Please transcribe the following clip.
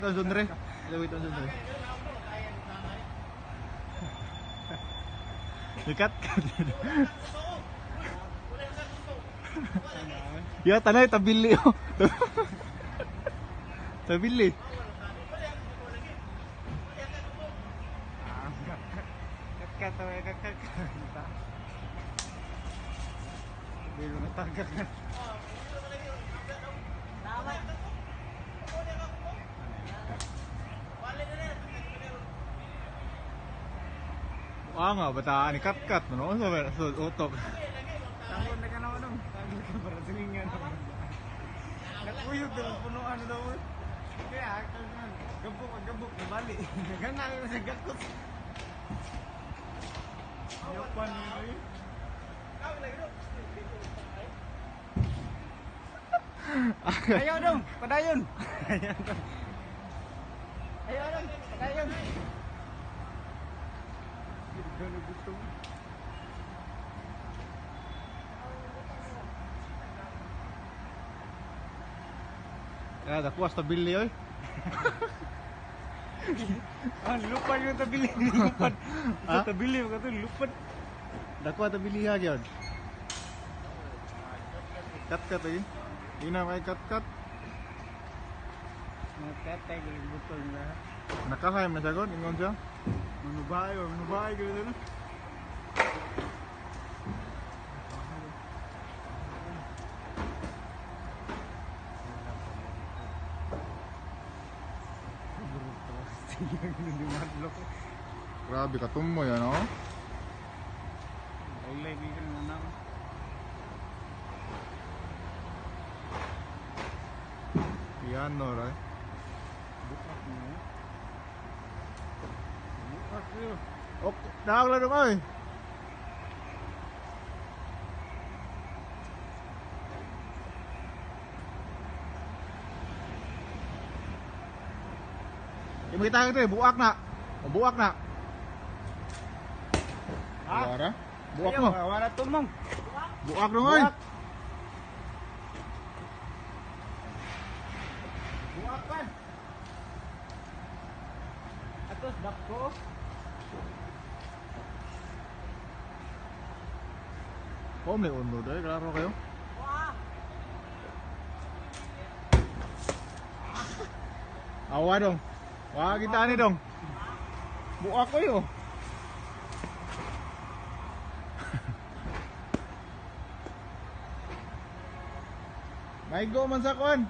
Zone Wait, zone. Likat ka. Ya, tanay tabili oh. Tabili. Kat kat kat kat. Bilo na tagak na. Ah nga, bataan ni kat kat no sa sa utok. Tangon na ka na dong. Tangon ka para silingan. Nakuyog daw punuan na daw. Kaya gabok gabok na bali. Ganang na sa gakot. Yapan ni. Ayaw dong, padayon. Ayaw dong, padayon. Gano'n gusto mo. Ya, dakuha sa tabili oy. Ah, lupad yung tabili. Lupad. Ha? Sa tabili, mga to, lupad. Dakuha tabili ha gyud. Kat kat eh. Di na may kat kat. Mga tetay, galing butol nila. Nakahay man siya god ingon siya. Manubay, o manubay, gano'n na. Grabe ka tumoy ano. Laylay, di ka na naman. Piano ra. Bukat mo. Bukat yun. Ok, daog lang dong oy. Yung makita ito eh, buak na. O, buak na. Ha? Wala. Buak Ayaw, mo. wala tumong. Buak dong oy. Buak. Buak kan. Atos dako. Kom ni uno dai, klaro kayo. Awa dong. Wah, kita ni dong. Buak kayo. May go man sa kuan.